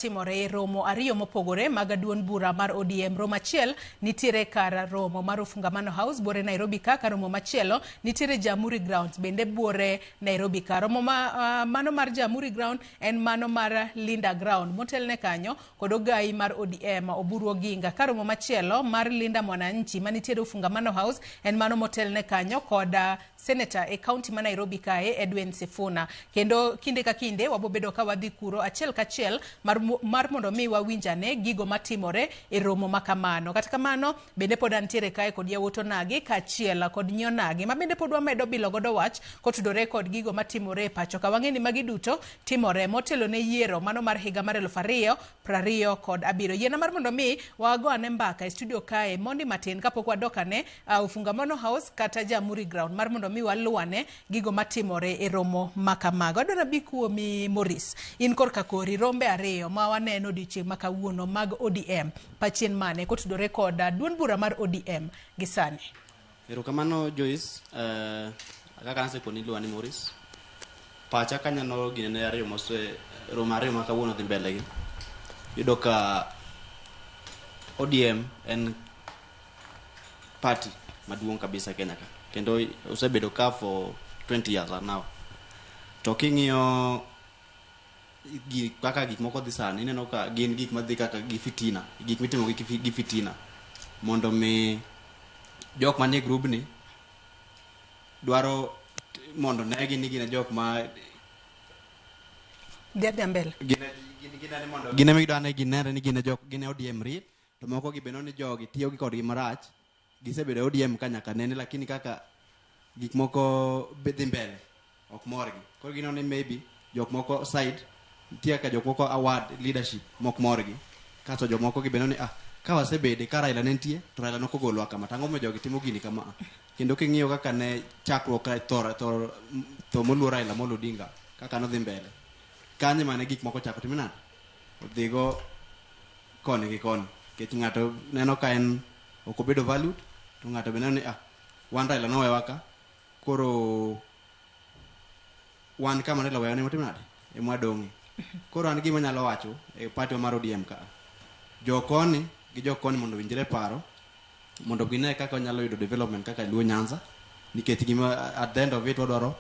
Timore e romo ariyo mopogore mag duond bura mar ODM. Romo achiel nitiere kar romo mar Ufungamano House buore Nairobi ka, ka romo machielo nitiere Jamhuri Grounds bende buore Nairobi ka. Romo ma, mano mar Jamhuri Ground en mano mar Linda Ground motelne kanyo kod ogai mar ODM Oburu Oginga. Ka romo machielo mar Linda Mwananchi manitiere Ufungamano House en mano motelne kanyo kod Senator e county ma Nairobi kae Edwin Sifuna. Kendo kinde ka kinde wabobedo ka wadhi kuro achiel kachiel mar mondo mi wawinj ane gigo matimore e romo ma kamano. Kata kamano bende pod antiere kae kod yawuot onagi kaachiel kod nyi onagi ma bende pod wamedo bilo godo wach kotudore kod gigo matimore e pacho ka. Wang'e ni magi duto timore motelo ne yiero mano mar higa mar 2027. Yiena mar mondo mi wago ane mbaka e studio kae mondi matin kapok wadok ane Ufungamano House kata Jamhuri Ground mar mondo mi waluwane gigo matimore e romo ma kamago. Adwaro abi kuomi Maurice, in korka kori rombe ariyo ma waneno odiochieng' ma kawuono mag ODM, pachien mane kotudore kod duond bura mar ODM gi sani? Erokamano Joyce, kaka nasekoni iluonga ni Maurice. Pacha kaneno ginene ariyo mose romo ariyo ma kawuono dhi mbele gi. Iyudo ka ODM en party maduong' kabisa Kenya ka. Kendo osebedo ka for 20 years now. To king'iyo kaka gik moko dhi sani, ineno ka gin gik madhi kaka gi fitina, gik mitimo gi fitina. Mondo mi jok manie grubni dwaro mondo negi ni gin e jok ma Dhi adhiya mbele. Gin ema gidwa ni ginenre ni gin e jok gin e ODM real to moko gi be neno ni jogi tiyo gi kodgi marach gisebedo e ODM ka nyaka nene lakini kaka gik moko dhi mbele ok morgi koro gineno ni maybe jok moko side nitie kaka jok moko award leadership mok morgi kasto jomoko gi be neno ni ah ka wasebede ka Raila ne nitie to Raila nokogolwa kama to ang'o momiyo jogi timo gini kama kendo king'iyo kaka ne chakruok tho moluor Raila Amolo Odinga kaka nodhi mbele kanyo mane gik moko ochako timo nade odhigo koni gi koni nikech ng'ato neno ka en ok obedo valued to ng'ato be neno ni ah wan Raila nowewa ka koro wan kama Raila owewa ni watimo nade ema wadong'e koro an gima anyalo wacho e party wa mar ODM ka jokoni gi jokoni mondo owinjre paro mondo gine kaka wanyalo yudo development kaka Luo Nyanza nikech gima at the end of it wadwaro